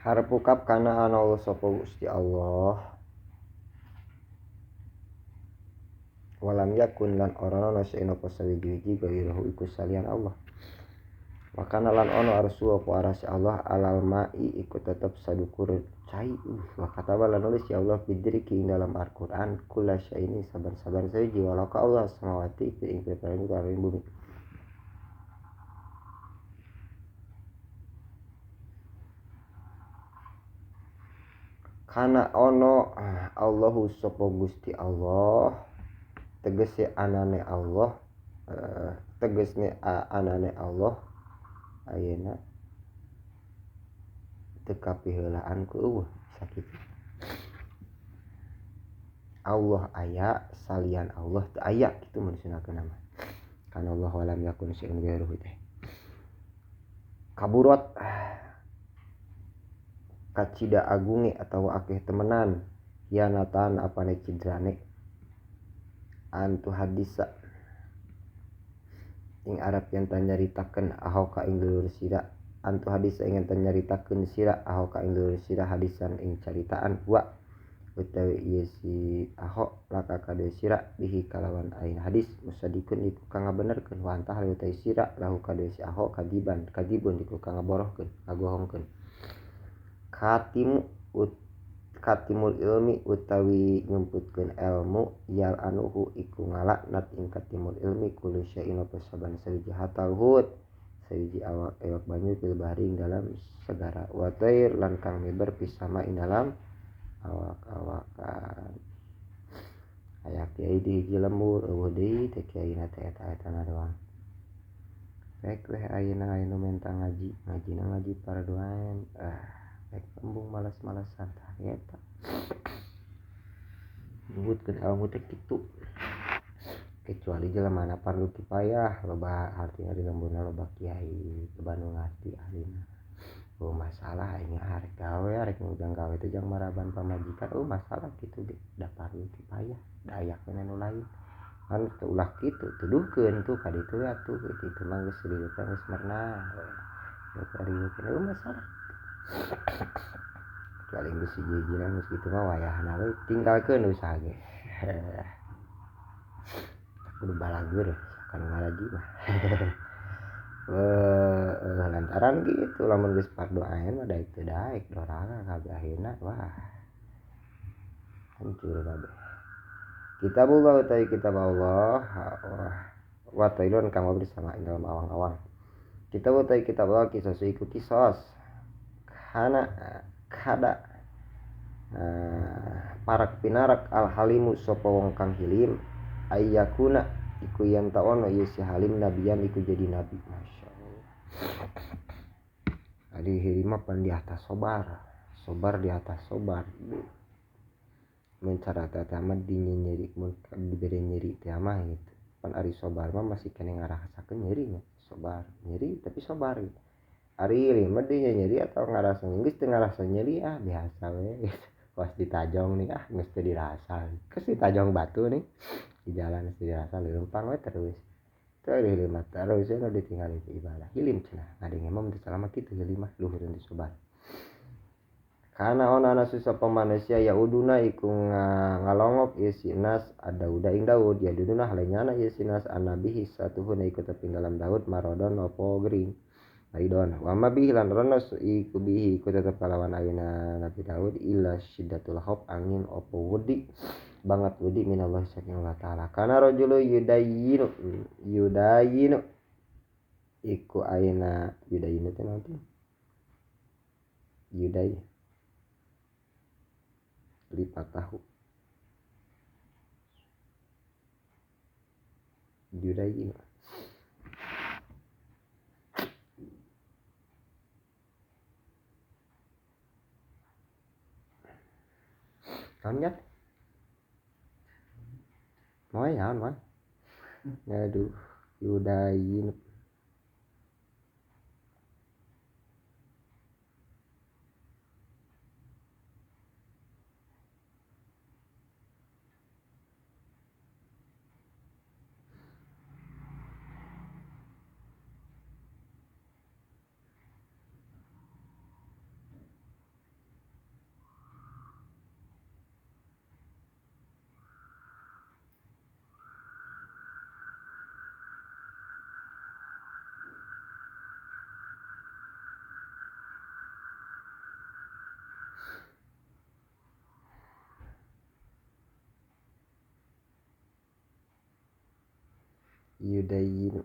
Harfu kaf kana ana Allah sapa Gusti Allah walam yakun lan ora ana saena apa sawiji-wiji gairuhu iku salian Allah. Wakana lan ono arsu apa arasy Allah alal ma'i iku tetep sadukur cai. Wa kataba lan nulis ya Allah bidriki ing dalam Al-Qur'an kula syaini saban-saban sawiji walaka Allah samawati iku ing pira-pira bumi. Kana ono Allahu sapa Gusti Allah tegese anane Allah tegesne anane Allah ayeuna teu kapiheulaan ku eueuh sakitu. Allah aya salian Allah teu aya kitu maksudna mah. Kana Allah walam yakun syai'un ghairuhu teh. Kaburot kacida agunge atawa akeh temenan hianatan apane cidrane antu hadisa ing Arab yen nyaritakeun ahoka ing dulur sira antu hadisa ing yen nyaritakeun sira ahoka ing dulur sira hadisan ing caritaan wa utawi ieu si aho laka kade sira bihi kalawan ain hadis musadikun iku kang ngabenerkeun wa antah utawi sira lahu kade si aho kadiban kadibun iku kang ngaborohkeun ngagohongkeun. Katimul ilmi utawi nyumputkeun ilmu yal anuhu iku ngalaknat ing katimul ilmi kullu syai'in apa saban sawiji hatal hut sawiji awak ewak banyu fil bahri ing dalam segara wa thair lan kang miber pisama ing dalam awak-awakan. Aya kiai di hiji lembur eueuh deui teh kiaina teh eta-etana doang. Rek weh ayeuna aya nu menta ngaji, ngajina ngaji parduan. Rek embung malas-malasan tah eta. Nyebutkeun ilmu teh kitu. Kecuali jelema na pardu kifayah, loba artina di lemburna loba kiai, loba nu ngarti ahlina. Oh masalah aing arek gawe, arek ngujang gawe teh jang maraban pamajikan, oh masalah kitu ge da pardu kifayah, da aya keneh nu lain. Kan teu ulah kitu, tuduhkeun tuh ka ditu atuh kitu mah geus dieukeun geus merenah. Geus dieukeun oh masalah. Kecuali geus hiji-hijina geus kitu mah wayahna we tinggalkeun usaha ge. Kudu balageur sakan ngaraji mah. Lantaran gitu lamun geus fardu ain mah daek teu daek doraka kabeh akhirna wah hancur kabeh. Kitabullah utawi kitab Allah wah wa tailun kang bersama ing dalam awang-awang. Kitab utawi kitab Allah kisos iku kisos kana kada parak pinarak al halimu sapa wong kang hilim ayyakuna iku yen ta ono ieu si halim nabiyan iku jadi nabi. Masyaallah. Ari hilim mah pan di atas sobar, sobar di atas sobar. Mun cara teh mah dinyenyeri mun dibere nyeri teh mah gitu. Pan ari sobar mah masih keneh ngarasakeun nyeri nya. Sobar, nyeri tapi sobar gitu. Ari hilim mah nyeri atau ngarasa geus teu ngarasa nyeri ah biasa we gitu. Pas ditajong nih ah geus teu dirasa. Geus ditajong batu nih di jalan geus dirasa leumpang we terus. Teu hilim mah terus we nu ditinggali teh ibadah. Hilim cenah ngadenge mah teu salama kitu hilim mah luhureun teh sobar. Kana ona ana sapa manusia ya uduna iku ngalongok ieu si nas adauda ing Daud ya duduna halenyana ieu si nas anabihi satuhuna iku tepi dalam Daud marodon apa gering. Aidon wa ma bihi lan rono iku bihi iku tetep kalawan ayeuna Nabi Daud illa syiddatul khauf angin opo wedi banget wedi minallah saking Allah taala. Kana rajulu yudayinu yudayinu iku ayeuna yudayinu teh naon teh yuday lipat tahu yudayinu Naon mau ya mah. Aduh, yudayin. Yudayinu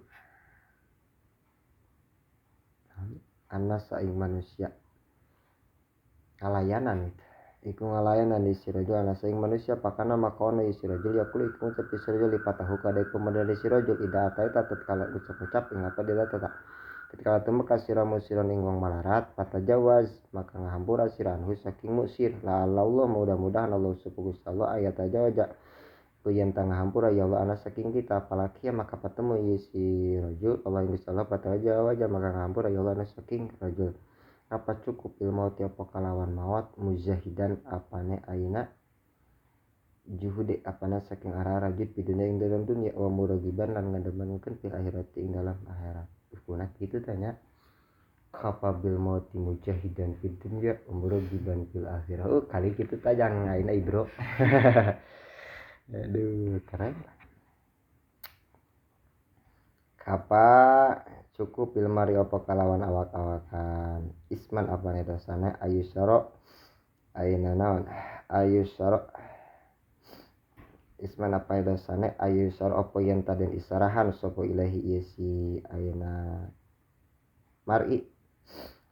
anasa ing manusia ngalayanan itu iku ngalayanan si rajul anasa ing manusia pakana maka ono si rajul yakulu iku ngucap si rajul lipatahu kada iku modal si rajul ida ataita tatkala ucap-ucap ing apa dila tata tatkala tumeka sira musiron ing wong malarat patajawaz maka ngahampura sira anhu saking musir la Allah mudah-mudahan Allah subhanahu wa ta'ala ayat tajawaza ku yen ngahampura ya Allah ana saking kita apalagi maka patemu ieu si rajul Allah ing Gusti Allah patajawaz maka ngahampura ya Allah ana saking rajul apa cukup ilmu apa kalawan maot mujahidan apane ayeuna juhude apana saking arah rajul di dunia ing dalam dunia wa muragiban lan ngademenkeun fil akhirat ing dalam akhirat. Kuna kitu tanya kapabil mauti mujahidan fid dunya wa muragiban fil akhirah. Oh kali kitu tajang ayeuna ibro. Aduh keren. Kapa cukup ilmari apa kalawan awak-awakan isman apane dosana ayu syara ayeuna naon ayu syara isman apa dosane ayu syara apa yen taden isarahan sapa ilahi ieu si ayeuna mar'i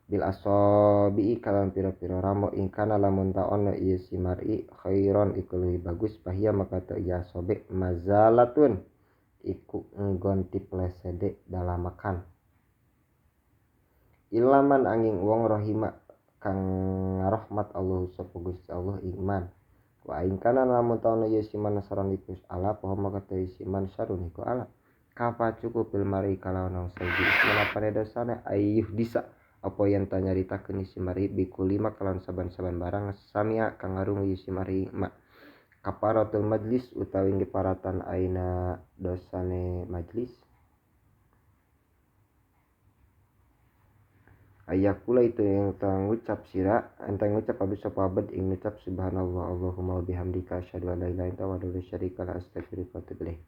bil asabi kalawan pira-pira ramo ingkana lamun ta ono ieu si mar'i khairon iku leuwih bagus pahia maka teu ieu asobe mazalatun iku nggon tiplesede dalam makan ilaman angin wong rohima kang rahmat Allah sapa Gusti Allah iman wa ing kana lamun tauna ye siman saron iku ala poho maka teu siman sarun iku ala kafa cukup bil mari kalawan saji apane dosane ayyuh disa apa yen ta nyaritakeun si mari bikulima kalawan saban-saban barang samia kang ngarungu si mari ma kaparatul majlis utawi ngeparatan aina dosane majlis ayakula itu yang tangucap sira entang ngucap abdi sapa abad ing ngucap subhanallah allahumma wa bihamdika asyhadu an la ilaha illa anta wa la syarika lak astaghfiruka wa atubu ilaik.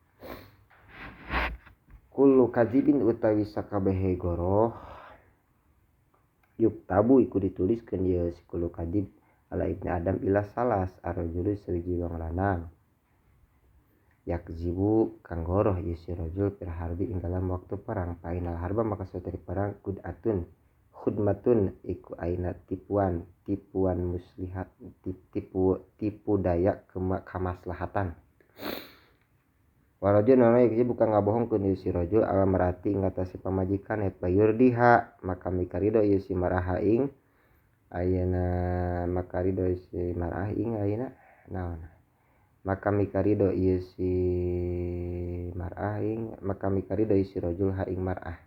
Kullu kadzibin utawi sakabehe goroh yuktabu iku dituliskeun ieu si kullu kadzib ala ibni Adam ila salas arrajulu sawiji wong lanang yakzibu kang goroh ieu si rajul fil harbi ing dalam waktu perang painal harba maka sateri perang kudatun khudmatun iku aina tipuan tipuan muslihat tipu tipu daya kemaslahatan warajul nono yakzibu kang ngabohongkeun ieu si rajul ala merati ngatasi pamajikan eta yurdiha maka mikarido ieu si maraha ing ayeuna makarido si marah ing ayeuna naon maka mikarido ieu si marah ing maka mikarido si rajul ha ing marah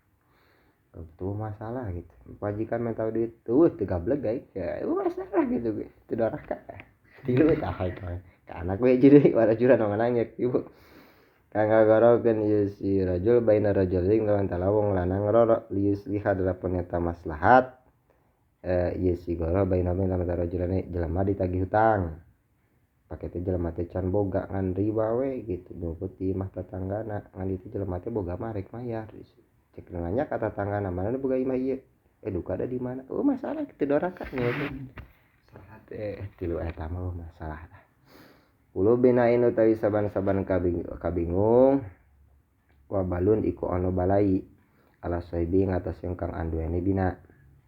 tuh masalah gitu pajikan minta duit tuh teu gableg guys ya masalah gitu teu doraka tilu tah ka anak we jadi warajulan nangek ibu kang ngagorokeun ieu si rajul baina rajulin lawan wong lanang roro liusliha dalapan eta maslahat ieu si goro baina baina rajulane jelema ditagih hutang pake teh jelema teh can boga ngan riba we gitu nyumput di imah tatanggana ngan itu jelema teh boga mah rek mayar cek nanya ka tatanggana mana boga imah ieu duka ada di mana oh masalah kitu doraka nya salah teh tilu eta mah masalah lah kulo binain utawi saban-saban kabingung wabalun iku ono balai ala sahibi ngatas kang anduene bina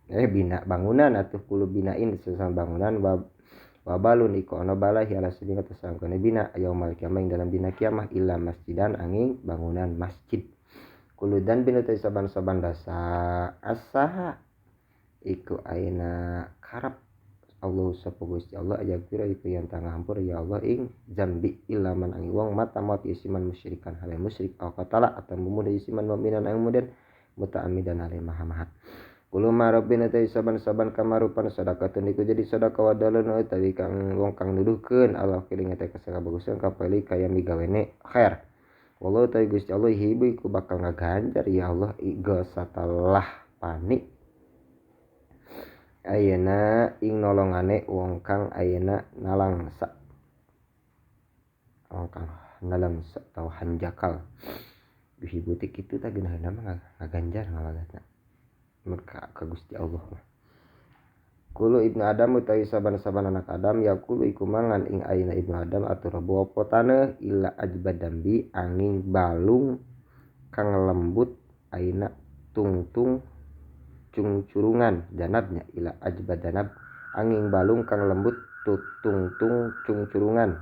bina bangunan atuh kulo binain sesama bangunan wabalun iku ono balai ala sahibi ngatas kang bina yaumal kiamah ing dalam dina kiamah illa masjidan angin bangunan masjid kuludan bin utawi saban-saban dasa asaha iku aina karep Allah sapa Gusti Allah ajagfira iku yen ngahampura ya Allah ing zambi illa man angin wong mata maut isiman musyrikan hale musyrik au qatala atawa mumudah isiman mu'minan ang muden muta'ammidan hale maha-maha kulo marabina ta saban-saban kamarupan sedekah iku jadi sedekah wadalun utawi kang wong kang nuduhkeun Allah kiling eta kasakabagusan kapali kaya migawene khair wallahu ta Gusti Allah hibu iku bakal ngaganjar ya Allah iga satalah panik ayeuna ing nolongane wong kang ayeuna nalangsa wong kang nalangsa tau hanjakal hibu teh kitu tah geunahna mah ngaganjar ngalagatna mun ka Gusti Allah mah Kulu ibnu Adam utawi saban-saban anak Adam yaqulu iku mangan ing ayeuna ibnu Adam aturabu apa taneuh illa ajbadambi angin balung kang lembut aina tungtung cungcurungan janabnya ila ajbadanab angin balung kang lembut tungtung cungcurungan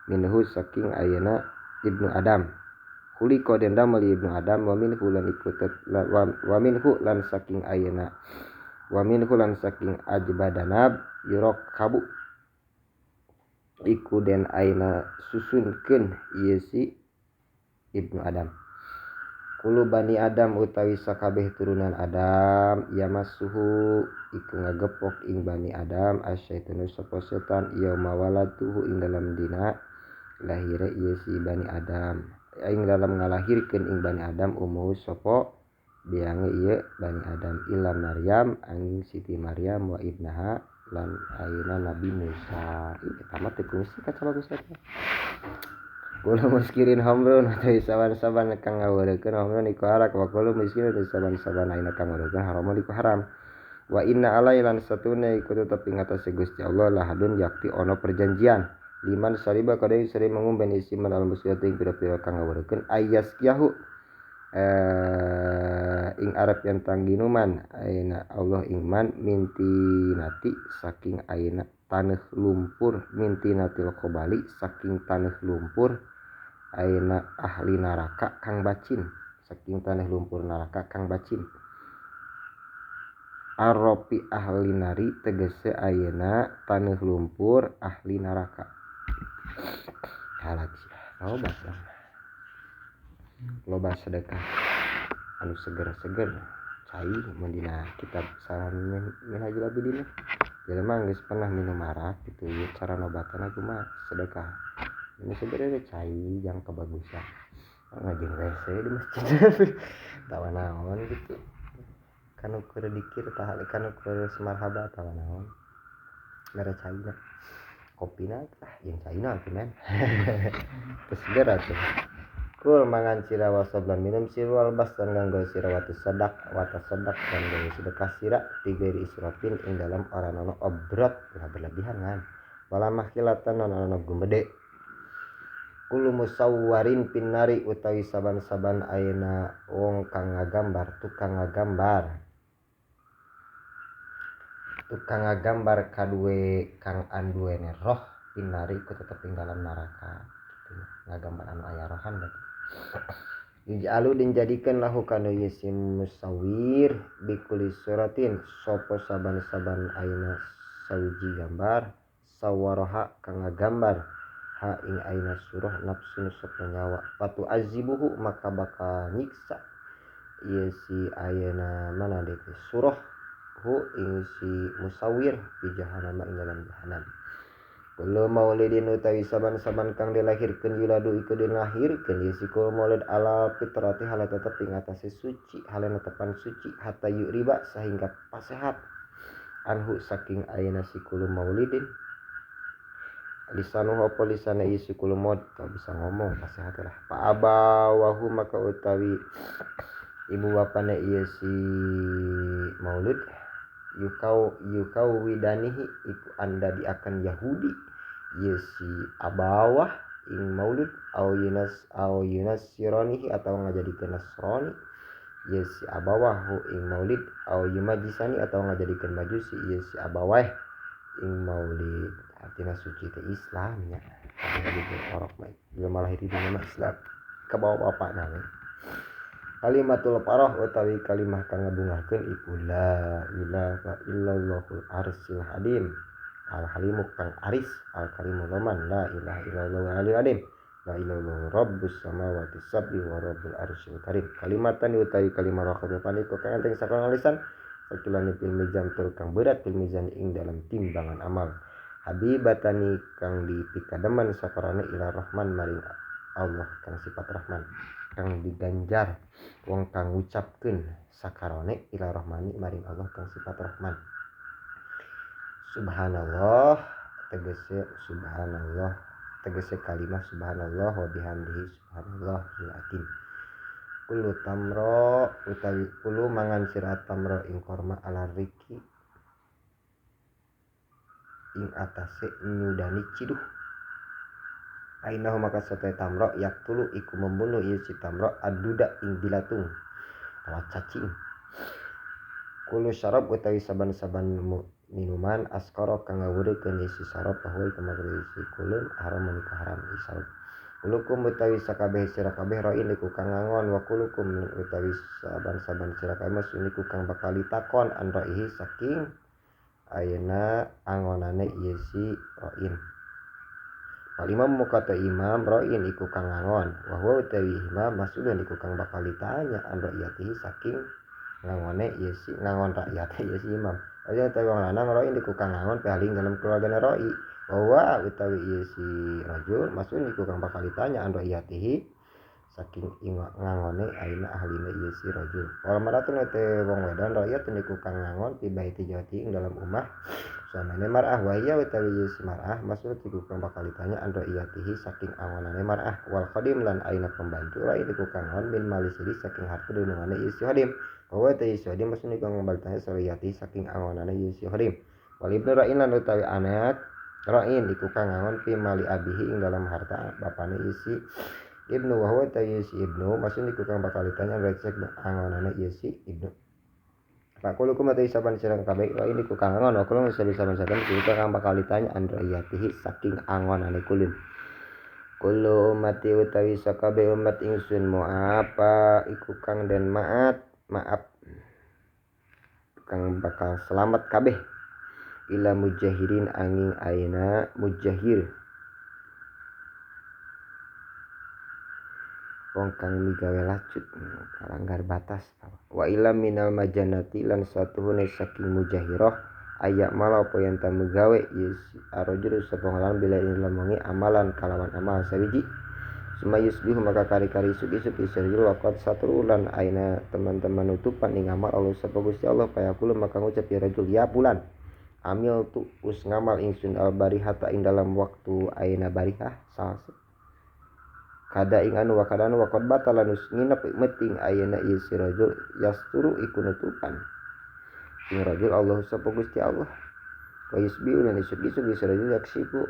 minhu saking ayeuna Ibnu Adam kuliko den damel Ibnu Adam wa minhu lan iku wa minhu lan saking ayeuna wa minhu lan saking ajbadanab yurakabu iku den ayeuna susunkeun ieu si Ibnu Adam. Kulu bani Adam utawi sakabeh turunan Adam yamasuhu iku ngagepok ing bani Adam asyaitanu sapa setan yauma walatuhu ing dalam dina lahire ieu si bani Adam ing dalam ngalahirkeun ing bani Adam umuhu sapa biange ieu bani Adam illa Maryam angin Siti Maryam wa ibnaha lan ayeuna Nabi Musa. Eta mah teu kungsi kaca bagus teh. Kulu muskirin hamrun utawi saban-saban kang ngaweurekeun hamrun iku arak wa kulu muskirin utawi saban-saban ayeuna kang ngaweurekeun haramun iku haram. Wa inna alai lan satuna iku tetep ing atase Gusti Allah lahadun yakti ana perjanjian liman sariba kadai sari mangumben isi man al muslimat ing pira-pira kang ngaweurekeun ayas kiahu ing arep yen tangginuman ayeuna Allah ing man mintinati saking ayeuna taneuh lumpur mintinatil qobali saking taneuh lumpur ayeuna ahli neraka kang bacin saking taneuh lumpur neraka kang bacin arropi ahli nari tegese ayeuna taneuh lumpur ahli neraka. Halak loba loba sedekah anu seger-seger cai mun dina kitab saran Minhajul Abidin jelema geus pernah minum arak kitu ieu cara nobatna kumaha sedekah ini sebenarnya cai yang kebagusan ngajeng WC di masjid tawa naon gitu kan ukur dikir tah kan ukur semarhaba tawa naon mere caina kopina tah jeung caina atuh men terus seger atuh. Kul mangan sira wasablan minum sira walbas dan nganggo sira watu sadak wata sadak dan gawe sedekah sira tigeri israfin ing dalam ora ana obrot ulah berlebihan kan wala mahkilatan ana gumede. Kulu musawwarin pinnari utawi saban-saban ayeuna wong kang ngagambar tukang ngagambar tukang ngagambar kaduwe kang anduwene roh pinnari iku tetep ing dalam neraka gitu ngagambar anu aya rohan berarti. Yuj'alu den jadikeun lahu kana yisim musawwir bikuli suratin sapa saban-saban ayeuna sawiji gambar sawaroha kang ngagambar ha ing aina surah nafsun sapa nyawa patu azibuhu maka bakal nyiksa ieu si ayeuna mana deui surah hu ing si musawwir di jahannam ing dalam jahannam. Kullu maulidin utawi saban-saban kang dilahirkeun yuladu iku dilahirkeun ieu si kul maulid ala fitrati hale tetep ing atase suci hale netepan suci hatta yuriba sehingga pasehat anhu saking ayeuna si kul maulidin lisanuhu apa lisana ieu si kul maud bisa ngomong pasehat lah fa abawahu maka utawi ibu bapana ieu si maulid yukau yukau widanihi iku anda diakan Yahudi ieu si abawah ing maulud au yunas au yunasironihi atau ngajadikeun Nasrani ieu si abawah hu ing maulid au yumajisani atau ngajadikeun majusi ieu si abawah ing maulid. Artina suci teh Islam nya gitu orok mah jelema lahir di dunya mah Islam kabawa bapana we. Kalimatul paroh utawi kalimah kang ngabungahkeun iku la ilaha illallahul arsil hadim al halimu kang aris al karimu loman la ilaha illallah alil adim la ilaha illallah rabbus samawati sab'i wa rabbul arsyil karim. Kalimatan utawi kalimah rokhatan iku kang enteng sakola lisan sakulane fil mizan tur kang berat fil mizan ing dalam timbangan amal habibatani kang dipikademan sakorane ila rahman maring Allah kang sifat rahman kang diganjar wong kang ngucapkeun sakarone ila rahmani maring Allah kang sifat rahman. Subhanallah tegese subhanallah tegese kalimah subhanallah wa bihamdihi subhanallahil azim. Kullu tamro utawi kullu mangan sira tamro ing korma ala riki ing atase nyudani ciduh Ainahu maka sate tamro yaktulu iku membunuh ieu si tamro aduda ing bilatung atawa cacing. Kullu syarab utawi saban-saban minuman askara kang ngawurikeun isi syarab bahwa iku maka isi kulun haram iku haram isarab. Kulukum utawi sakabeh sira kabeh ra'in iku kang ngangon wa kulukum utawi saban-saban sira kabeh masun iku kang bakal ditakon an ra'ihi saking ayeuna angonane ieu si ra'in. Wal imam mukata imam ra'in iku kang ngangon wa huwa utawi imam mas'ulun iku kang bakal ditanya an ra'iyatihi saking ngangone ieu si ngangon rakyat ieu si imam. Aja utawi wong lanang ra'in iku kang ngangon paling dalam keluargane ra'i. Bahwa utawi ieu si rajul masun iku kang bakal ditanya an ra'iyatihi saking ngangone aina ahline ieu si rajul. Wal maratun te wong wedon ra'iyatun iku kang ngangon fi baiti jati ing dalam umah suamane mar'ah wa hiya utawi ieu si mar'ah masun iku kang bakal ditanya an ra'iyatihi saking angonane mar'ah. Wal khadim lan aina pembantu ra'iyat iku kang ngangon min mali siri saking harta dunungane ieu si khadim. Bahwa utawi si khadim masun iku kang bakal ditanya ra'iyatihi saking angonane ieu si khadim. Wal ibnu ra'in lan utawi anak ra'in iku kang ngangon fi mali abihi ing dalam harta bapane isi ibnu wa huwa ta isi ibnu masun iku kang bakal ditanya recek angonane isi ibnu. Fakulukum ta saban sira kabeh ra'in iku kang ngangon wa kulum saban-saban iku kang bakal ditanya an ra'iyatihi saking angonane kulun. Kullu ummati utawi sakabeh umat ingsun mu'afa iku kang den maaf kang bakal selamat kabeh ila mujahirin angin aina mujahir wong kang migawe lacut kalanggar batas wa ila minal majanati lan satuhune saking mujahirah aya malah apa yang ta megawe yes arrajul sapa bila ing lamongi amalan kalawan amal sawiji suma yusbihu maka kari-kari isuk-isuk isrul waqat satrulan aina teman-teman nutupan ing amal Allah sapa Gusti Allah payakulu maka ngucap ya rajul ya bulan amil tu us ngamal ingsun al barihata ing dalam waktu aina barihah salse kada ing anu wa kada anu wa qad batalan us nginep meting ayeuna ieu si rajul yasturu iku nutupan ing rajul Allah sapa Gusti Allah wa yusbihu lan isuk-isuk ieu si rajul yaksifu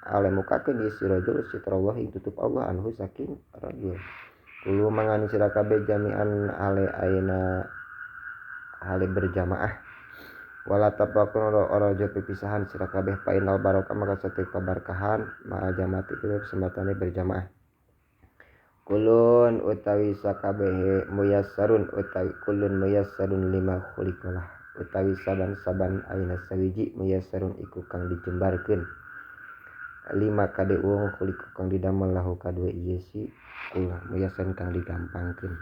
alemukakeun ieu si rajul sitrallah ing tutup Allah anhu saking rajul. Kulo mangani sira kabeh jami'an ale ayeuna hale berjamaah wala tapakun ora aja pipisahan sira kabeh painal barokah maka satu keberkahan ma'al jamaati kesematane berjamaah. Kulun utawi sakabehe muyassarun utawi kulun muyassarun lima khuliqalah utawi saban-saban aina sawiji muyassarun iku kang dijembarkeun lima kade wong khuliqo kang didamel lahu kadue ieu si kul muyassarun kang digampangkeun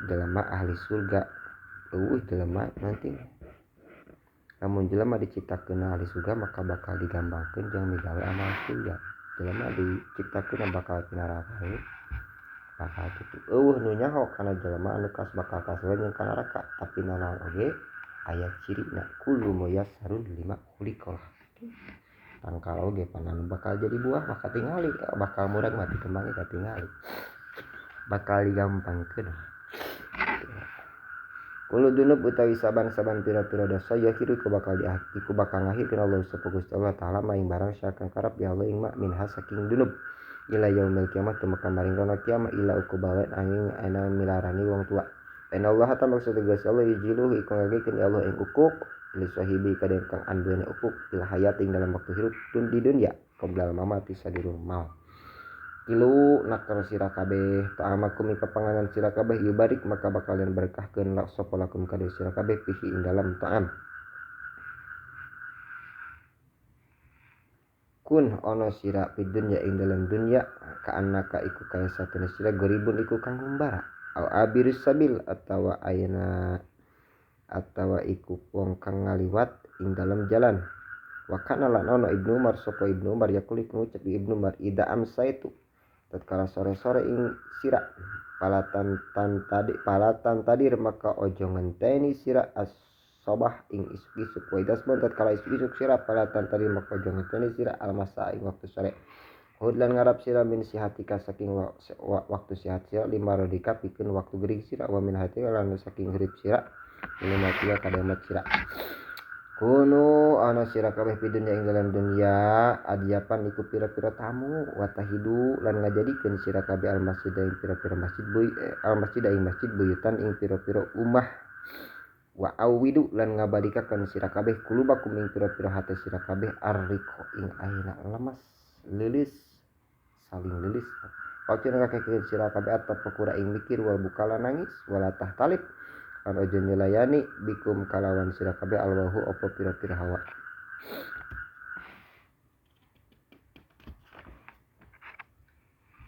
jelema ahli surga eueuh jelema nanti lamun jelema diciptakeun ahli surga maka bakal digampangkeun jeung migawe amal surga. Jelema diciptakeun bakal ti neraka bakal kitu eueuh nu nyaho kana jelema anu kas bakal kasurga jeung ka neraka tapi nanaon oge aya cirina kullu muyassarun lima khuliqah tangkal oge panan bakal jadi buah maka tingali bakal murag mati kembangnya katingali bakal digampangkeun. Kullu dunub utawi saban-saban pira-pira dosa yahiru iku bakal iku bakal ngahirkeun Allah sapa Gusti Allah taala maing barang syakang karep ya Allah ing ma minha saking dunub ila yaumil kiamah tumeka maring rono kiamah ila uqubalen angin ana milarani wong tua. Inna Allah ta maksud Gusti Allah yujiluhu iku ngagikeun ya Allah ing ukuk li sahibi kadang kang anduene ukuk fil hayat ing dalam waktu hirup dun di dunya qoblal mamati sadurung maut. Kilu nakar sira kabeh ta'amakum ing panganan sira kabeh yubarik maka bakal den berkahkeun lak sapa lakum kade sira kabeh fihi ing dalam ta'am. Kun ana sira fid dunya ing dalam dunya kaannaka iku kaya satene sira goribun iku kang ngumbara au abirus sabil atawa ayana atawa iku wong kang ngaliwat ing dalam jalan. Wa kana lan ana Ibnu Umar sapa Ibnu Umar yaqul iku ngucap Ibnu Umar ida amsaitu tatkala sore-sore ing sira palatan tan tadi palatan tadir maka ojo ngenteni sira as-sabah ing isuk-isuk wa idasbon tatkala isuk-isuk sira palatan tadir maka ojo ngenteni sira al-masa ing waktu sore. Hud lan ngarap sira min sihatika saking waktu sihat sira lima rodika pikeun waktu gering sira wa min hati lan saking hurip sira lima tiga kademat sira. Kunu ana sira kabeh pi dunya ing dalam dunya adiapan iku pira-pira tamu watahidu lan ngajadikeun sira kabeh al masjid ing pira-pira masjid al masjid ing masjid buyutan ing pira-pira umah wa awidu lan ngabalikakeun sira kabeh kulubakum ing pira-pira hate sira kabeh arriqo ing aina lemes lilis saling lilis pacuna kakekeun sira kabeh atapakura ing mikir wal bukala nangis wala tahtalib lan aja nyelayani bikum kalawan sira kabeh alwahu apa pira-pira hawa.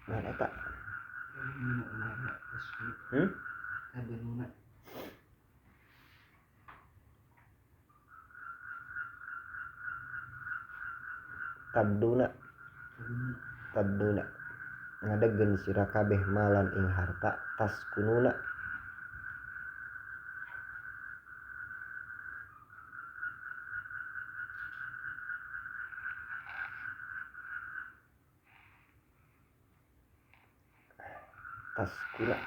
Nah eta. Tabduna. Tabduna. Ngadegkeun sira kabeh malan ing harta taskununa. Taskuna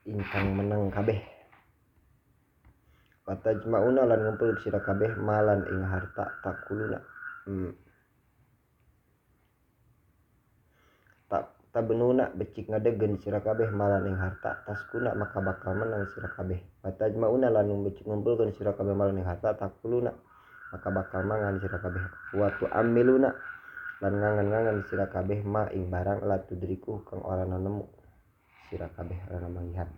ingkang menang kabeh watajmauna lan ngumpul sira kabeh malan ing harta takuluna. Tabenuna becik ngadegen sira kabeh malan ing harta taskuna maka bakal menang sira kabeh watajmauna lan becik ngumpulkeun sira kabeh malan ing harta takuluna maka bakal mangan sira kabeh wa tu'amiluna lan ngangan-ngangan sira kabeh ma ing barang la tudriku kang ora nemu sira kabeh ora manggihan.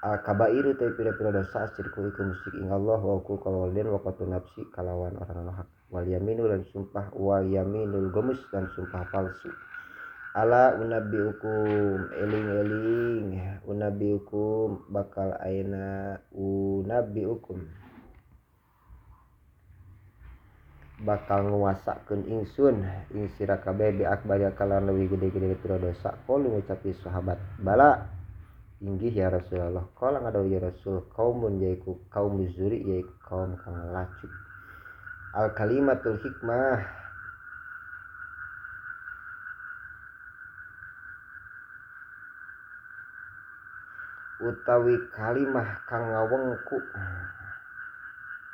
Al kabairu te pira-pira dosa asyirku iku musyrik ing Allah wa uququl walidain wa qatlu nafsi kalawan ora ana hak wal yaminu lan sumpah wal yaminul gomus lan sumpah palsu. Ala unabbiukum eling-eling unabbiukum bakal aina unabbiukum bakal nguasakeun ingsun ing sira kabeh bi akbar kalawan leuwih gede-gede pira dosa qalu ngucapi sahabat bala inggih ya Rasulullah qala ngadawuh ya Rasul kaumun yaiku kaum zuri yaiku kaum kang lacu. Al kalimatul hikmah utawi kalimah kang ngawengku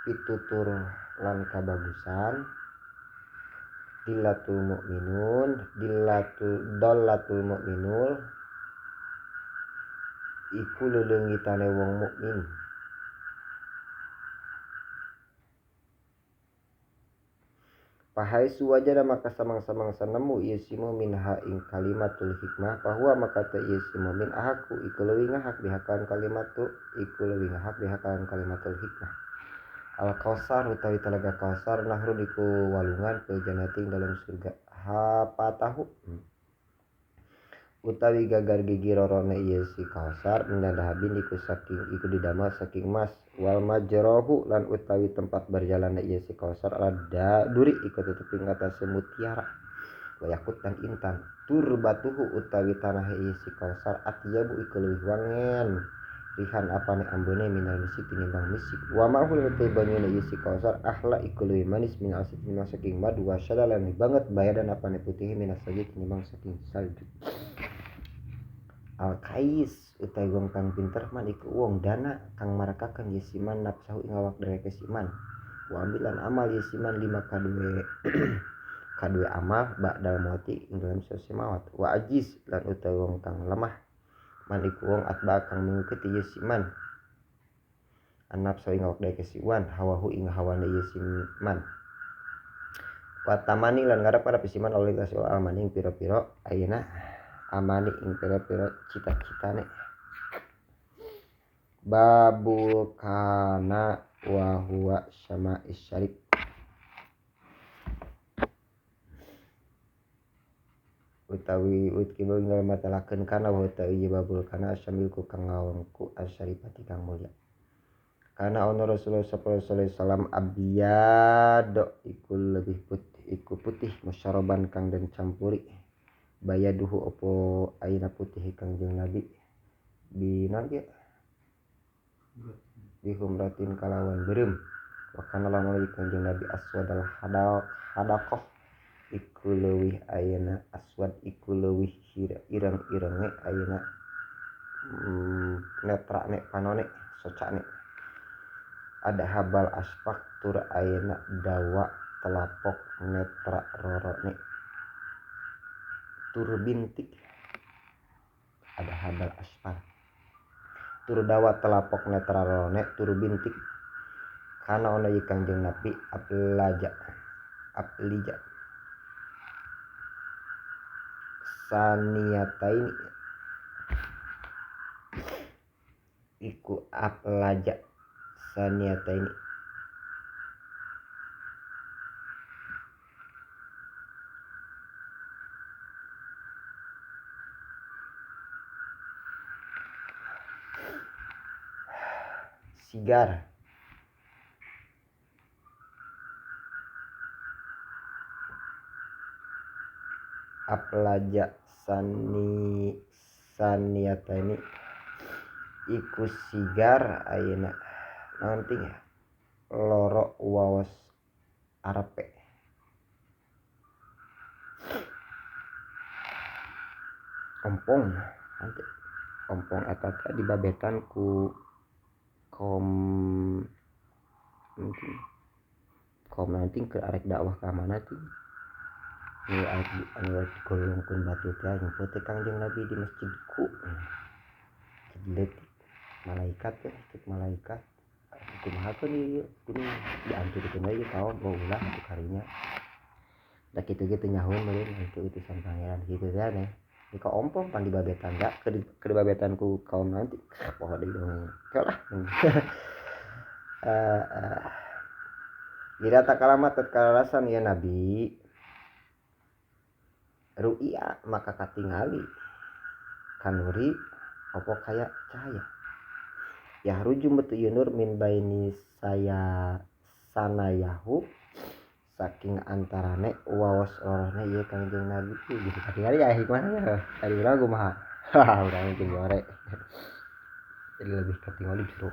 pitutur lan kabagusan dilatul mukminun dilatul dalatul mukminul iku leleungitane wong mukmin pahai suwajada maka samang-samangsa nemu ieu si mukmin ha ing kalimatul hikmah bahwa maka teu ieu si mukmin ahaku iku leuwih ngahak dihakan kalimatu iku leuwih ngahak dihakan kalimatul hikmah. Al kausar utawi talaga kausar nahrun iku walungan fil jannati dalam surga hapatahu utawi gagar gigi rorone ieu si kausar minadahabin iku saking iku didamel saking emas wal majrahu lan utawi tempat berjalanna ieu si kausar alada duri iku tetep ing atase mutiara wa yakut dan intan turbatuhu utawi tanah ieu si kausar atyabu iku leuwih wangen rihan apane ambune minal misik tinimbang misik wa ma'hul te banyune ieu si kausar ahla iku leuwih manis min asid tinimbang saking madu wa syadalan banget bayadan apane putih minas salji tinimbang saking salju. Al kais utawi wong kang pinter man iku wong dana kang marakakeun ieu si man nafsahu ing awak dheweke si man wa amilan amal ieu si man lima kadue kadue amal ba'dal mauti ing dalem sose maut wa ajiz lan utawi wong kang lemah man iku wong atba kang mengikuti ieu si man an-nafsa ing awak dheweke si wan hawahu ing hawane ieu si man wa tamani lan ngarep-arep si man oleh kasih amani ing pira-pira ayeuna amani ing pira-pira cita-citane. Babul kana wa huwa syama'is syarif utawi utkibu ing dalem matalakeun kana wa utawi babul kana syamilku kang ngawengku asyarifati kang mulya. Kana ono Rasulullah sallallahu alaihi wasallam abyad iku lebih putih iku putih musyaraban kang den campuri bayaduhu opo aina putih Kangjeng Nabi binan ya bihumratin kalawan berem wa kana lan Kangjeng Nabi aswadal hadaqah iku leuwih ayeuna aswad iku leuwih ireng-irenge ayeuna netrane panone socane ada habal aspak tur ayeuna dawa telapok netra rorone tur bintik ada habal aspar tur dawa telapok netra rorone tur bintik kana ono ieu Kangjeng Nabi ablaja ablija saniyataini iku aplaja saniyataini sigar aplaja saniyataini iku sigar ayeuna naon ting ya loro waos arepe ompong nanti ompong eta teh dibabetan ku kaum kaum nanti keur arek dakwah ka mana ting nu arek digolongkeun batu teh nyumput teh Kangjeng Nabi di masjidku leutik malaikat teh cek malaikat kumaha keun ieu kudu dianturkeun we ieu kaum oh ulah atuh karinya da kitu ge teu nyahoeun meureun itu utusan pangeran kitu teh aneh di ka ompong pan dibabetan da keur dibabetan ku kaum nanti poho deui dongeng lah Ida takalama tatkala rasan ya Nabi ru'ya maka katingali kanuri opo kaya cahaya yahruju metu ieu nur min baini saya sanayahu saking antarane waos lorone ieu Kangjeng Nabi gitu katingali ya hikmahnya tadi urang kumaha urang mungkin gore jadi lebih katingali justru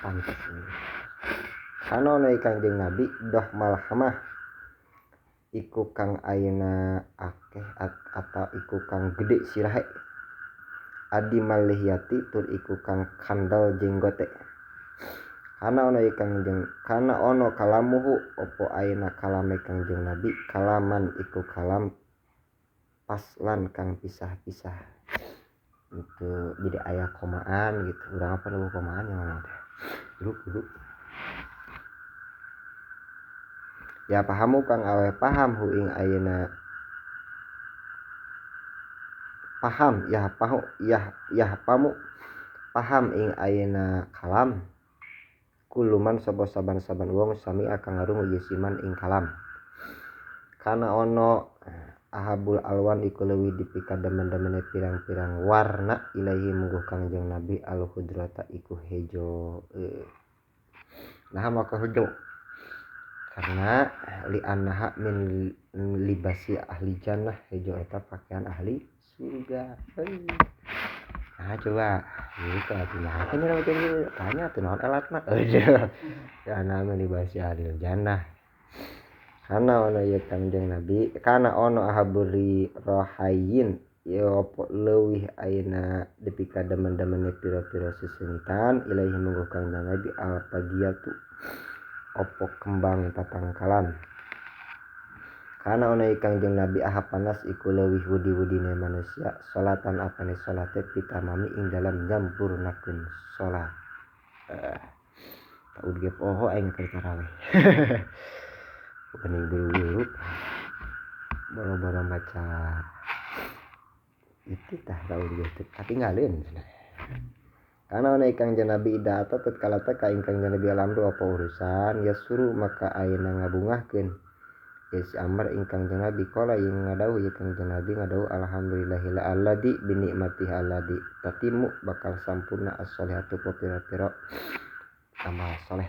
pantes kana ono Kangjeng Nabi doh malhamah iku kang ayeuna akeh atau iku kang gede sirahe adi malihiyati tur iku kang kandel jenggote kana ono Kangjeng kana ono kalamuhu opo ayeuna kalame Kangjeng Nabi kalaman iku kalam paslan kang pisah-pisah itu jadi aya komaan gitu urang apa nu komaan yang ngomong teh duduk ya pahamu kang awe paham hu ing ayeuna paham ya pahu ya ya pamu paham ing ayeuna kalam kuluman sapa saban-saban wong sami akang ngarungu ieu siman ing kalam kana ono ahabul alwan iku leuwih dipikademen-demene pirang-pirang warna ilaihi mungguh Kangjeng Nabi al khudrata iku hejo nah maka hejo karena li annaha min libasi ahli jannah hejo eta pakaian ahli surga. Nah coba gitu artinya apa nih macam itu tanya tuh naon elatna ya nama libasi ahli jannah kana ono ieu Kangjeng Nabi kana ono ahaburi rohayin ieu opo leuwih ayeuna dipika demen-demene pira-pira sesengitan ilaihi mungguh Kangjeng Nabi al pagiyatu opo kembang tatangkalan kana ono Kangjeng Nabi aha panas iku leuwih wudi-wudine manusia salatan apane salate pitamami ing dalam nyampurnakeun salat taud ge poho aing keur tarawih bukan buru-buru boro-boro maca itu tah taud ge teu katinggaleun kana ono Kangjeng Nabi ida ata tatkala teh ka Kangjeng Nabi alamru apa urusan ya suruh maka ayeuna ngabungahkeun ya si Amr ingkang Kangjeng Nabi qala yang ngadauh ya Kangjeng Nabi ngadauh alhamdulillahil alladzi bi nikmatihi alladzi tatimu bakal sampurna as-sholihatu pira-pira amal soleh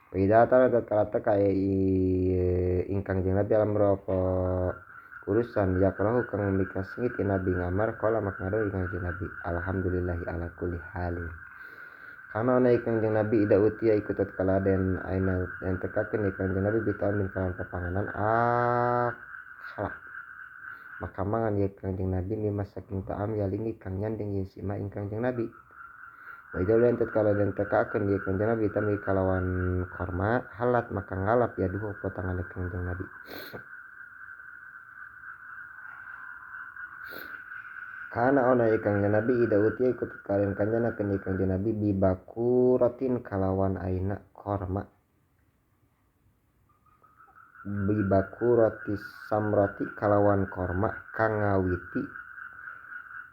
wa idza tatkala teh ka ingkang Kangjeng Nabi alamru apa urusan yakrahu kang mikasengit Nabi ngamar qala maka ngadauh ingkang Kangjeng Nabi alhamdulillahi ala kulli halin Kana ana Kangjeng Nabi ida utia ikut tatkala den aina den tekakeun ieu Kangjeng Nabi bitamin kana papanganan akhala maka mangan ieu Kangjeng Nabi mimma saking ta'am yalingi kang nyanding ieu si ma ing Kangjeng Nabi. Wa idza den tatkala den tekakeun ieu Kangjeng Nabi tami kalawan korma halat maka ngalap ya duhu apa tangane Kangjeng Nabi. Kana ona ieu Kangjeng Nabi ida utia ikut kalian kanjana keun ieu Kangjeng Nabi bibakuratin kalawan aina korma bibakurati samrati kalawan korma kang ngawiti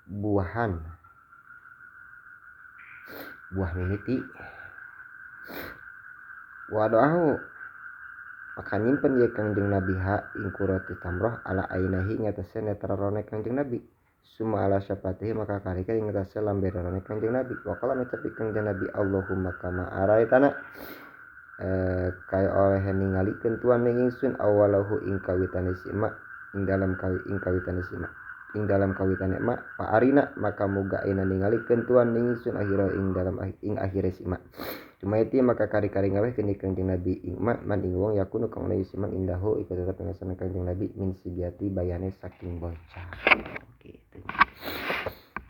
buahan buah mimiti wadoahu maka nyimpen ieu Kangjeng Nabi ha ing kurati tamroh ala ainahi ngatasna netrarone Kangjeng Nabi summa ala syafatihi maka karika ing ngatasna lamberorone Kangjeng Nabi waqala ngucap Kangjeng Nabi Allahumma kama araitana kaya oleh ningalikeun tuan ning ingsun awalahu ing kawitane si ma ing dalam kawi ing kawitane si ma ing dalam kawitane ma fa arina maka muga aina ningalikeun tuan ning ingsun akhira ing dalam ing akhire si ma cumaiti maka kari-kari ngawehkeun Kangjeng Nabi ing ma man ing wong yakunu kang ono si man indahu iku tetep ngasana Kangjeng Nabi min sibiati bayane saking bocah gitu.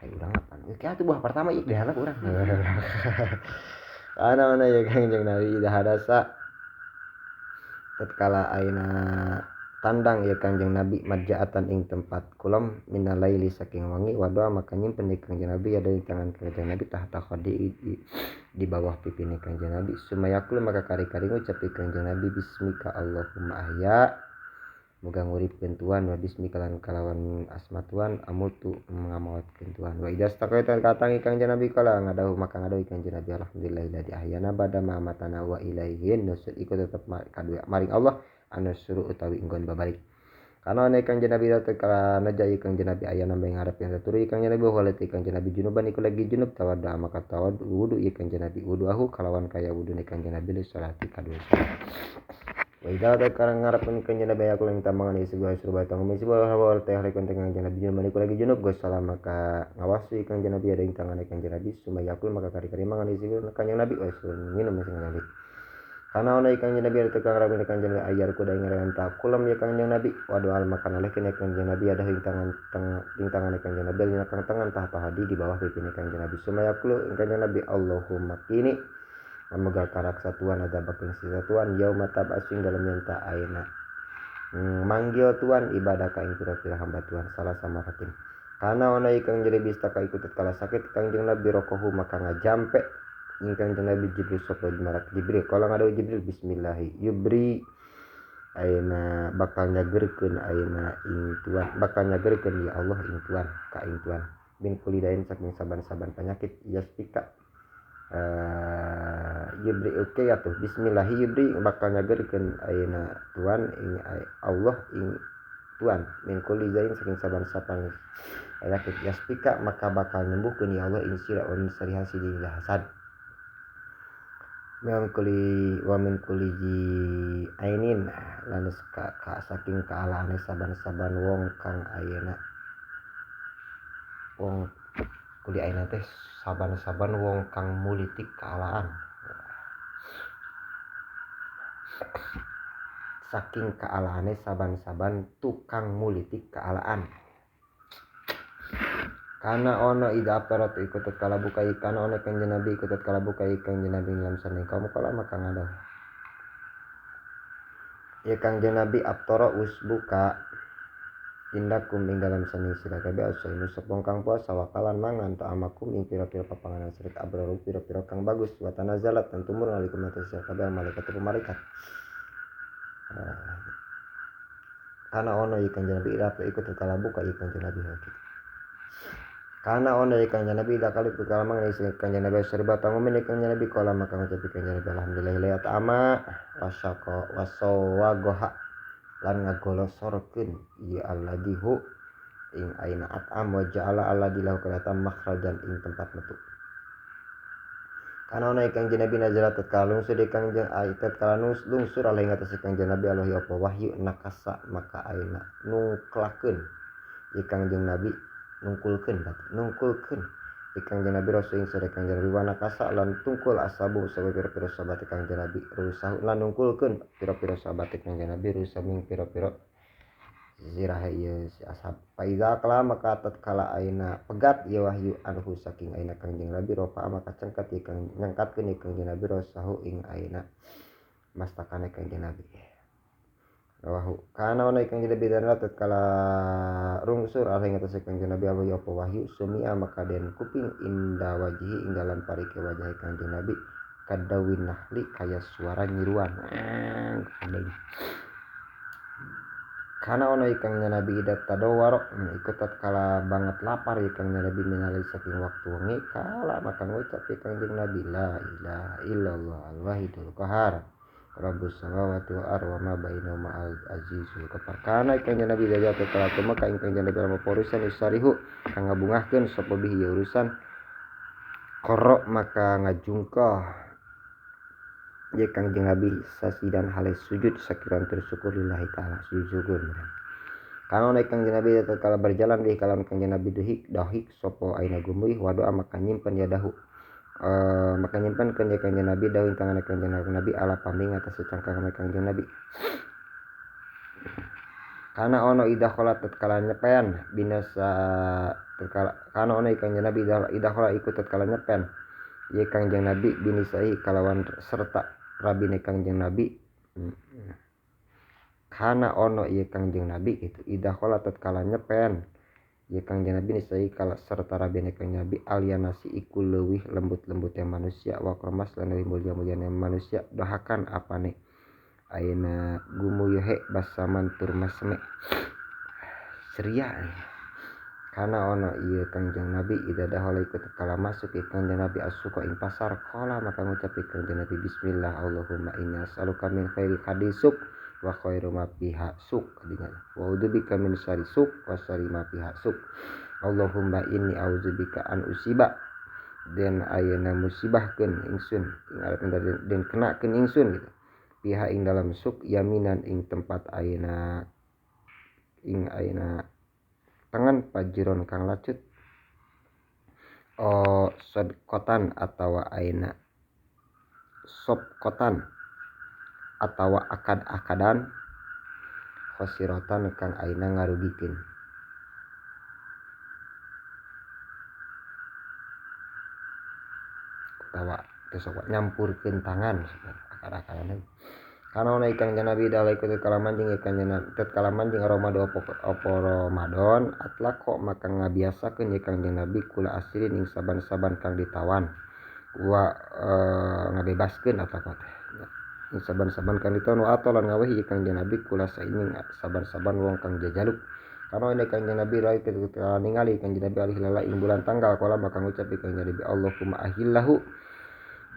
Ayo urang apaan? Kieu atuh buah pertama ieu diharap urang. Ana mana ya Kangjeng Nabi ida hadasa tatkala aina tandang ya Kangjeng Nabi madjaatan ing tempat kulem minalaili saking wangi wadoa maka nyimpen di Kangjeng Nabi ada di tangan Kangjeng Nabi tahta khadi di bawah pipine Kangjeng Nabi sumayakul maka kari-kari ngucap Kangjeng Nabi bismika Allahumma ahya muga nguripkeun tuan wa bismika lan kalawan asma tuan amutu ngamawatkeun tuan wa idza staqaita katangi Kangjeng Nabi kala ngadahu maka ngadahu Kangjeng Nabi alhamdulillahilladzi ahyana bada ma amatana wa ilaihin nusur iku tetep kadua maring Allah anusuru utawi inggon babalik kana ana Kangjeng Nabi tatkala najayi Kangjeng Nabi ayana ngarep yang saturi Kangjeng Nabi walati Kangjeng Nabi junuban iku lagi junub tawadda maka tawad wudu ieu Kangjeng Nabi wuduahu kalawan kaya wudune Kangjeng Nabi li salati kadua wa idza tatkala ngarepkeun Kangjeng Nabi aku ing tamangan ieu sebuah surba tanggung sebuah hawa teh rek Kangjeng Nabi junuban iku lagi junub gosala maka ngawasi Kangjeng Nabi ada ing tangane Kangjeng Nabi sumayakul maka kari-kari mangan ieu Kangjeng Nabi wa minum sing Nabi kana ona Kangjeng Nabi ada tukang rabi Kangjeng Nabi ayar kuda ing ngaran takulam ya Kangjeng Nabi waduh al makan oleh kene Kangjeng Nabi ada ing tangan ing tangane Kangjeng Nabi dina kang tangan tahta hadi di bawah pipine Kangjeng Nabi sumayakulu Kangjeng Nabi Allahumma kini amoga karaksa tuan ada baking sisa tuan yauma tab'asing dalam nyanta aina manggil tuan ibadah ka ing pira-pira hamba tuan salah samaratin kana ona Kangjeng Nabi istaka ikut tatkala sakit Kangjeng Nabi rokohu maka ngajampe ing Kangjeng Nabi Jibril sapa marak Jibril kala ngadawu Jibril bismillahi yubri ayeuna bakal nyagerkeun ayeuna ing tuan bakal nyagerkeun ya Allah ing tuan ka ing tuan bin kulidain saking saban-saban penyakit yastika yubri oke atuh bismillahi yubri bakal nyagerkeun ayeuna tuan ing Allah ing tuan min kulidain saking saban-saban penyakit yastika maka bakal nyembuhkeun ya Allah ing sira wa min syarri hasidin idza hasad min kuli wa min kuli ainin lan ka saking kaalaane saban-saban wong kang ayeuna wong kuli aina teh saban-saban wong kang mulitik kaalaan saking kaalaane saban-saban tukang mulitik kaalaan kana ono ida aparat ikut tatkala buka kana ono Kangjeng Nabi ikut tatkala buka Kangjeng Nabi dalam sane kaum kala maka ngadahu ya Kangjeng Nabi aptara us buka indakum ing dalam sane sira kabeh asaimu sapa kang puasa wakalan mangan ta'amakum ing pira-pira papanganan sirik abraru pira-pira kang bagus wa tanazalat tan tumurun alaikum atas sira kabeh malaikat malaikat kana ono Kangjeng Nabi ida ikut tatkala buka Kangjeng Nabi gitu kana ono Kangjeng Nabi ida kali pekalamang ni Kangjeng Nabi serba tangumin Kangjeng Nabi kala maka ngucap Kangjeng Nabi alhamdulillah la ta'ama wasaqa wasawagoha lan ngagolosorkeun ieu alladzi hu ing aina at'am wa ja'ala alladzi lahu kalatam makhrajan ing tempat metu kana ono Kangjeng Nabi nazalat tatkala lungsur Kangjeng tatkala lungsur alaihi ngatas Kangjeng Nabi alaihi apa wahyu nakasa maka aina nungklakeun ieu Kangjeng Nabi nungkulkeun berarti nungkulkeun Kangjeng Nabi rasul ing sare Kangjeng Nabi wana kasa lan tungkul asabu sawe pira-pira sahabat Kangjeng Nabi rusahu lan nungkulkeun pira-pira sahabat Kangjeng Nabi rusa ming pira-pira zirah ieu si ashab faiza kala maka tatkala aina pegat ieu wahyu anhu saking aina Kangjeng Nabi rofa maka cengkat ieu kang nyangkatkeun ieu Kangjeng Nabi rusahu ing aina mastakane Kangjeng Nabi rawahu kana ona Kangjeng Nabi dan tatkala rungsur alih ngatas Kangjeng Nabi alwi apa wahyu sumia maka den kuping inda wajhi ing dalam parike wajah Kangjeng Nabi kadawin nahli kaya suara nyiruan kana ona Kangjeng Nabi ida tadawaro ikut tatkala banget lapar Kangjeng Nabi minalai saking waktu wengi kala maka ngucap Kangjeng Nabi la ilaha illallah al-wahidul qahar Rabbus samawati wal ardi wa ma bainahuma al azizul ghafar kana Kangjeng Nabi jaja tatkala tumeka ing Kangjeng Nabi lamun urusan usarihu kang ngabungahkeun sapa bihi urusan korok maka ngajungkah ye Kangjeng Nabi sasidan hale sujud sakiran tersyukur lillahi taala sujud syukur kana Kangjeng Nabi tatkala berjalan di kalawan Kangjeng Nabi duhik dahik sapa aina gumuih wadoa maka nyimpen yadahu maka nyimpen keun Kangjeng Nabi daun tangan Kangjeng Nabi ala paming atas cangkang Kangjeng Nabi kana ono idah kholat tatkala nyepen binasa tatkala kana ono Kangjeng Nabi idah kholat ikut tatkala nyepen ye Kangjeng Nabi binisai kalawan serta rabine Kangjeng Nabi kana ono ye Kangjeng Nabi itu idah kholat tatkala nyepen ye Kangjeng Nabi nisai kala serta rabine Kangjeng Nabi alianasi iku leuwih lembut-lembutnya manusia wa kromas lan leuwih mulia-mulianya manusia dohakan apane ayeuna gumuyuhe basaman tur masme ceria kana ono ieu Kangjeng Nabi ida dahala iku tatkala masuk ieu Kangjeng Nabi asuka ing pasar qala maka ngucap ieu Kangjeng Nabi bismillah Allahumma inni as'aluka min khairi hadisuk wa khairu ma fiha suk dinya wa udzubika min syarri suk wa syarri ma fiha suk Allahumma inni audzubika an usiba den ayeuna musibahkeun ingsun ing arep den kenakeun ingsun gitu piha ing dalam suk yaminan ing tempat ayeuna ing ayeuna tangan pajiron kang lacut o sodkotan atawa ayeuna sopkotan atawa akad-akadan khosirotan kang ayeuna ngarugikeun atawa teu nyampurkeun tangan akad-akadan kana ona Kangjeng Nabi dalai tatkala manjing Kangjeng Nabi tatkala manjing Ramadan apa Ramadan atlaqo maka ngabiasakeun ye Kangjeng Nabi kula asirin ing saban-saban kang ditawan wa ngabebaskeun atlaqo teh ing saban-saban kang ditawan wa atolan ngawehi Kangjeng Nabi kula saining saban-saban wong kang jajaluk kana ona Kangjeng Nabi rai tatkala ningali Kangjeng Nabi alih lala ing bulan tanggal kala maka ngucap Kangjeng Nabi Allahumma ahillahu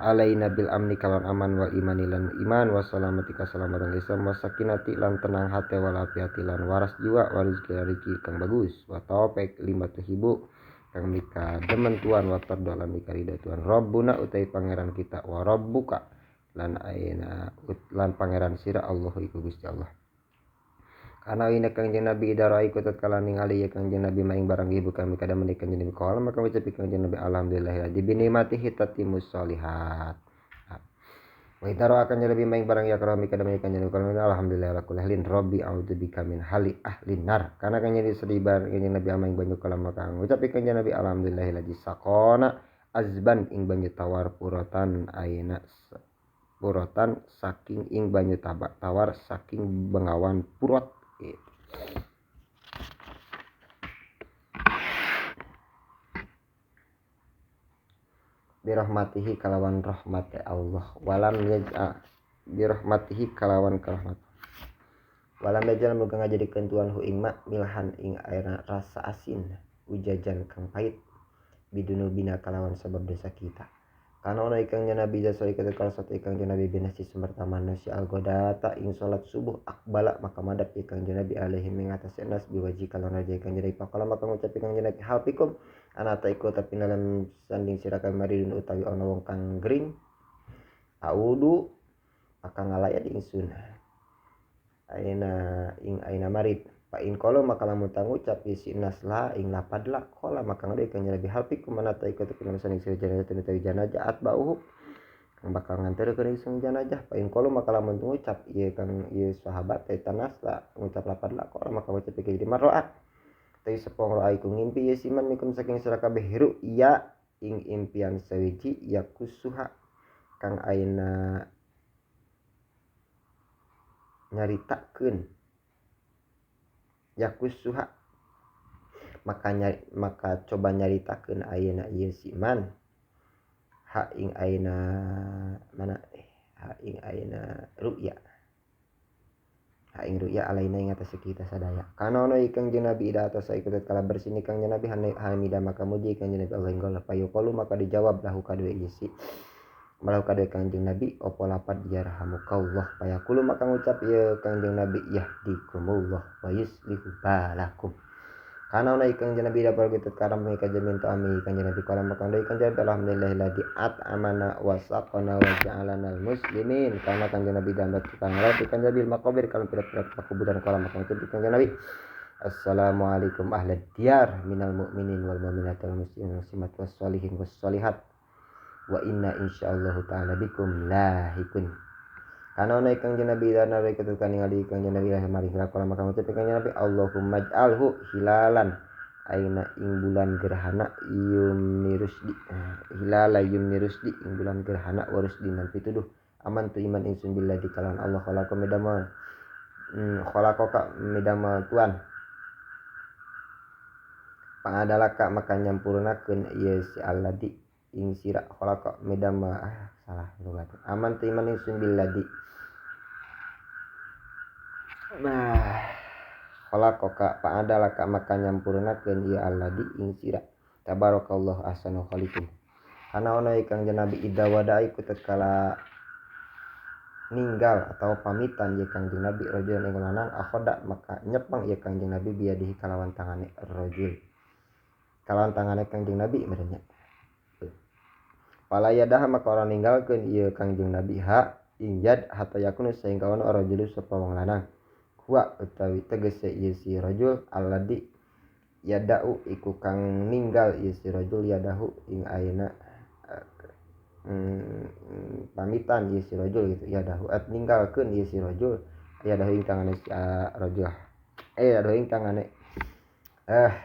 alaina bil amni kalawan aman wal imani lan iman wa salamati kasalamatan Islam wa sakinati lan tenang hati wal afiati lan waras jiwa wa rezeki rezeki kang bagus wa taufik lima tuhibu kang mika demen tuan wa tardo lan mika ridho tuan Rabbuna utai pangeran kita wa rabbuka lan aina lan pangeran sira Allahu iku Gusti Allah kana ina Kangjeng Nabi idara iku tatkala ningali ya Kangjeng Nabi maing barang ibu kami kada menik Kangjeng Nabi qala maka ucap Kangjeng Nabi alhamdulillah di binikmatihi tatimus sholihat wa idara akan Nabi maing barang ya karami kada menik Kangjeng Nabi qala alhamdulillah ala kulli halin rabbi a'udzubika min hali ahli nar kana Kangjeng Nabi sedibar Kangjeng Nabi maing banyu kala maka ucap Kangjeng Nabi alhamdulillah lagi sakona azban ing banyu tawar puratan ayeuna puratan saking ing banyu tawar saking bengawan purot gitu. Birahmatihi kalawan rahmat Allah walam yaj'a birahmatihi kalawan rahmat walam yaj'al muga ngajadikeun tuan hu ing ma milhan ing airna rasa asin ujajan kang pahit bidunubina kalawan sebab dosa kita kana ono Kangjeng Nabi jasa ikut satu Kangjeng Nabi binasi semerta manusia algodata ing salat subuh akbala maka madhep Kangjeng Nabi alaihi mengatasi nas biwaji kalon raja Kangjeng Nabi faqala maka ngucap Kangjeng Nabi hal pikum ana ta iku tapi dalam sanding sira kamaridun utawi ana wong kang gering audu maka ngalayat ingsun aina ing aina marid Fa in qala maka lamun tangucap isi nasla ing lapadla qala maka ngade kanjeng Nabi halfi kumana ta ikut pinasan ing jenazah teu jenazah atbauhu kang bakal nganterkeun ing jenazah. Fa in qala maka lamun ngucap ieu kang ieu sahabat eta nasla ngucap lapadla qala maka ngucap ieu jadi marroa teu sepong roa iku ngimpi ieu siman mikum saking sira kabeh ru'ya ing impian sawiji yakusuha kang ayeuna nyaritakeun yakusuha maka nyari, maka coba nyaritakeun ayeuna ieu si man ha ing ayeuna mana ha ing ayeuna ru'ya ha ing ru'ya alaina ing atas kita sadaya kana ono ikang jeung Nabi ida atas ikut kala bersini kang Nabi hamida maka muji kang Nabi Allah enggol payuqalu maka dijawab lahu kadue ieu si malah kadue kanjeng Nabi opo lapad yarhamukallah payaqulu maka ngucap ieu kanjeng Nabi yahdikumullah wa yuslihu balakum kana ona kanjeng Nabi dapat kitu karam ka jamin ta'ami kanjeng Nabi kala maka deui kanjeng Nabi alhamdulillahilladzi at'amana wa saqana wa ja'alana muslimin kana kanjeng Nabi dapat kang rati kanjeng Nabi maqabir kalau pira-pira kuburan kala maka ngucap kanjeng Nabi assalamualaikum ahlad diyar minal mu'minin wal mu'minat wal muslimin wal muslimat was sholihin was sholihat wa inna insyaallah ta'ala bikum lahikun kana ona kanjeng Nabi dan nabi ketukan ningali kanjeng Nabi lah mari kala maka ngucap kanjeng Nabi Allahumma ij'alhu hilalan aina ing bulan gerhana yumni rusdi hilala yumni rusdi ing bulan gerhana warusdi nan pituduh aman tu iman ingsun billahi kalawan Allah khalaqa midama khalaqa midama tuan pangadalaka maka nyampurnakeun ieu si alladzi ing sira khalaqa midama salah lugat aman tu iman ingsun billadzi nah khalaqaka fa'adalaka maka nyampurnakeun ieu alladzi ing sira tabarakallahu ahsanul khaliqin kana ono kanjeng Nabi idza wada'a iku tatkala ninggal atau pamitan ieu kanjeng Nabi rajulan ing lanang akhoda maka nyepeng ieu kanjeng Nabi biadihi kalawan tangane rajul kalawan tangane kanjeng Nabi merenya pala yadaha maka orang ninggalkeun ieu kanjeng Nabi ha ing yad hatta yakunu sehingga ono rajul sapa wong lanang huwa utawi tegese ieu si rajul alladzi yada'u iku kang ninggal ieu si rajul yadahu ing ayeuna pamitan ieu si rajul gitu yadahu at ninggalkeun ieu si rajul yadahu ing tangane si rajul yadahu ing tangane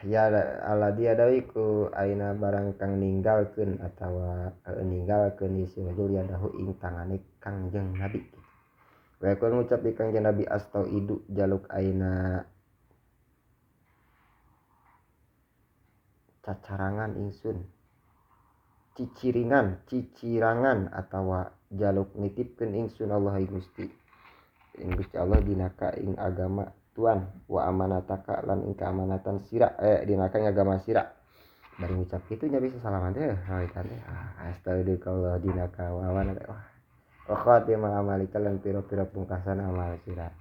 ya alladzi yada'u iku ayeuna barang kang ninggalkeun atawa ninggalkeun ieu si rajul yadahu ing tangane Kangjeng Nabi. Wa yakun ngucap di Kangjeng Nabi astauidu jaluk ayeuna cacarangan ingsun ciciringan cicirangan atawa jaluk nitipkeun ingsun Allah ing Gusti ing Gusti Allah dinaka ing agama tuan wa amanataka lan ing keamanatan sira dinaka ing agama sira bari ngucap kitu nya bisa salaman teh hawitan teh astauidu dinaka wa amanataka wah wa khatimah amalika lan pira-pira pungkasan amal sira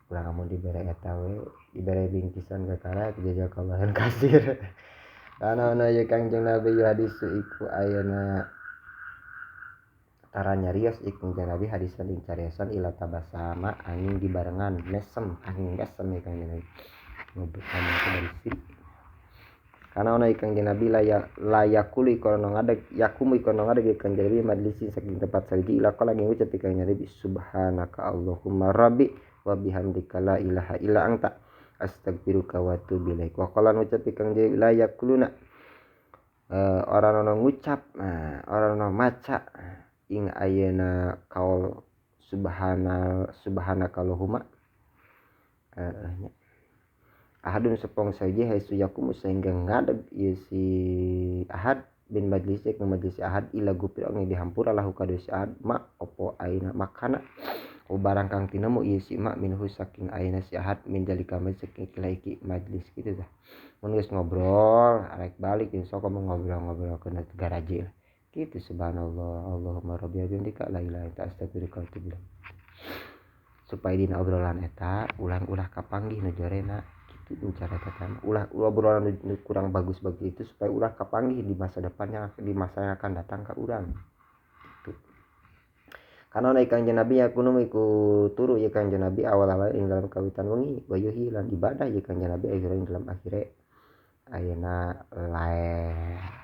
urang amun dibere eta we dibere bingkisan kakara jazakallahu kasir kana ono ye Kangjeng Nabi hadis iku ayeuna tara nyarios iku Kangjeng Nabi hadisan ing cariosan ila tabasama angin dibarengan mesem angin mesem ye Kangjeng Nabi ngobrol sama dari siri kana ono Kangjeng Nabi layakuli kono ngadeg yakumu kono ngadeg Kangjeng Nabi majlisin saking tempat salji ila qala ngucap Kangjeng Nabi subhanaka Allahumma rabbi wa bihamdika la ilaha illa anta astagfiruka wa atubu ilaik. Wa qala ngucap Kangjeng la yakuluna orang ono ngucap orang ono maca ing ayeuna kaul subhana subhanakallahumma nya ahadun sepong saja haitsu yakumu sehingga ngadeg ieu si ahad bin majlis ke majlis ahad ila gupir ong dihampura lahu kadu si ahad ma opo ayeuna makana o barang kang tinemu ieu si ma minhu saking ayeuna si ahad min jalika majlis saking iki majlis kitu tah mun geus ngobrol arek balik jeung sok ngobrol-ngobrol kana garaje kitu subhanallah Allahumma rabbi bihamdika la ilaha illa anta astaghfiruka wa atubu ilaik supaya dina obrolan eta ulang-ulah kapanggih nu jorena kitu cara eta ulah obrolan nu kurang bagus bagi itu supaya ulah kapanggih di masa depannya di masa yang akan datang ka urang gitu. Kana Kangjeng Nabi yakunu iku turu ieu Kangjeng Nabi awal-awal ing dalam kawitan wengi wa yuhyi lan ibadah ieu Kangjeng Nabi akhir ing dalam akhire. Ayeuna lae.